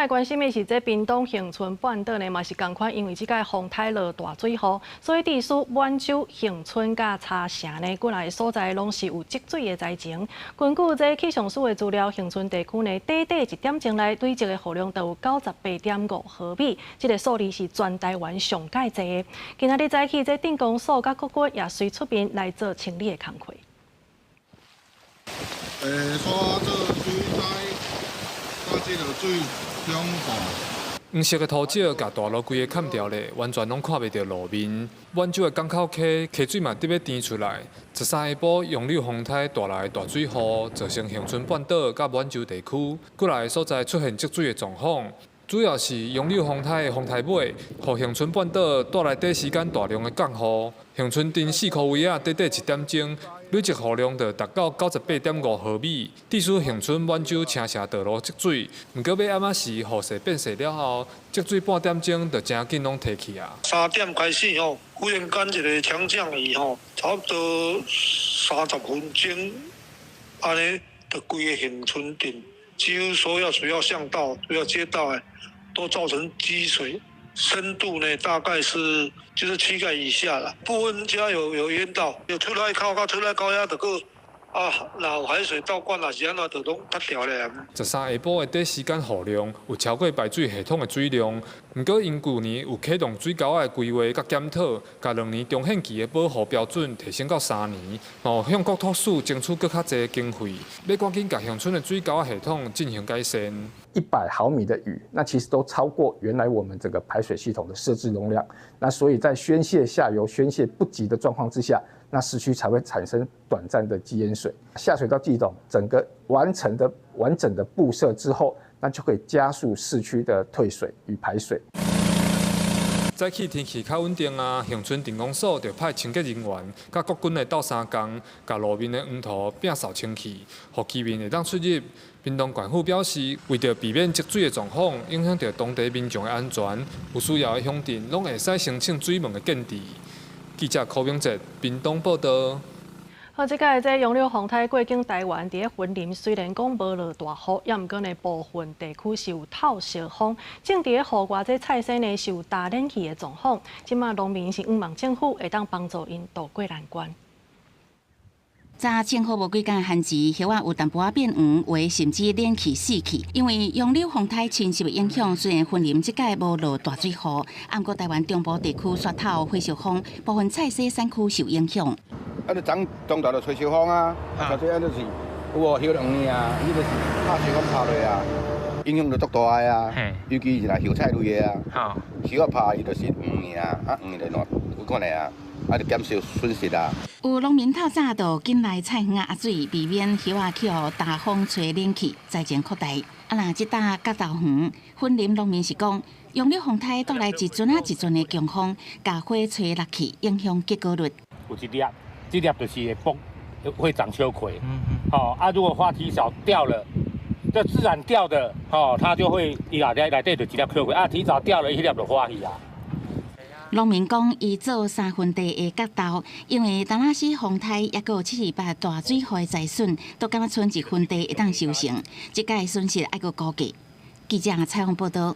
來關心的是，這屏東恆春半島呢，嘛是仝款，因為這屆風颱落大水雨，所以致使滿洲、恆春佮茶城呢，幾若个所在攏是有積水的災情。根據這氣象署的資料，恆春地區呢，短短一點鐘內累積的雨量就有98.5毫米，這个數字是全台灣上蓋濟的。今仔日早起，這鎮公所佮國軍也隨出面來做清理的工課。煞做水災，佮這个水中黃色的塗石共大路規个崁掉咧，完全攏看袂著路面。滿洲的港口溪溪水嘛得欲甜出來。13下晡，楊柳風颱帶來大水雨，造成恆春半島佮滿洲地區幾若个所在出現積水的狀況。主要是楊柳風颱的風颱尾，予恆春半島帶來短時間大量的降雨。恆春鎮四箍圍仔短短一點鐘，累積雨量就達到98.5毫米，致使恆春滿洲青社道路積水。毋過欲暗仔時雨勢變細了後，積水半點鐘就誠緊攏退去啊。 3點開始吼，忽然間一个強降雨吼，差不多30分鐘，按呢，就規个恆春鎮幾乎所有主要巷道、主要街道的，都造成積水，深度呢大概是就是膝蓋以下啦。部分家有淹到，有出海口佮出海口遐就閣啊，若有海水倒灌，若是按怎就攏塌掉咧。 13下晡的短時間雨量有超過排水系統的水量，毋過𪜶舊年有啟動水溝仔的規劃佮檢討，共兩年重現期的保護標準提升到3年，向國土署爭取閣較濟經費，欲趕緊共恆春的水溝仔系統進行改善。 100毫米的雨，那其實都超過原來我們這個排水系統的設置容量，那所以在宣洩下游宣洩不及的狀況之下，那市區才會產生短暫的積淹水。下水道系統整個完成的完整的布設之後，那就可以加速市區的退水與排水。早起天氣較穩定啊，恆春鎮公所就派清潔人員佮國軍來鬥相共，共路面的黃土摒掃清去，予居民會當出入。屏東縣府表示，為著避免積水的狀況影響著當地民眾的安全，有需要的鄉鎮攏會使申請水門的建置。記者柯明哲屏東報導。好，這擺這楊柳風颱過境台灣，佇咧雲林雖然講無落大雨，猶毋過呢部分地區是有透燒風，種佇咧戶外這菜蔬呢是有焦冷去的狀況。這馬農民是向望政府會當幫助𪜶渡過難關。早晴好無幾工旱時，葉仔有淡薄仔變黃，有甚至冷去死去。因為楊柳風颱侵襲的影響，雖然雲林這擺無落大水雨，毋過台灣中部地區煞透火燒風，部分菜蔬產區受影響。啊！你長中晝就吹燒風啊，啊，吹啊就是有無葉黃爾啊，伊就是拍燒風拍落啊，影響就足大个啊。尤其是若葉菜類的啊，燒啊拍伊就是黃爾啊，啊黃就爛有可能啊，啊就減少損失啊。有農民透早就緊來菜園仔壓水，避免葉仔去予大風吹冷去，災情擴大。啊，若這搭角豆園，雲林農民是講，楊柳風颱帶來一陣仔一陣的強風，共花吹落去，影響結果率。有一粒，這粒就是會崩，會長秋葵。吼啊，如果花提早掉了，就自然掉的，吼，它就會伊內底內底就一粒秋葵啊，提早掉了，彼粒就花去啊。農民講，伊做3分地的角豆，因為當仔時風颱抑閣有728大水雨的災損，都感覺賰1分地會當收成，這擺損失愛閣估計。記者採訪報導。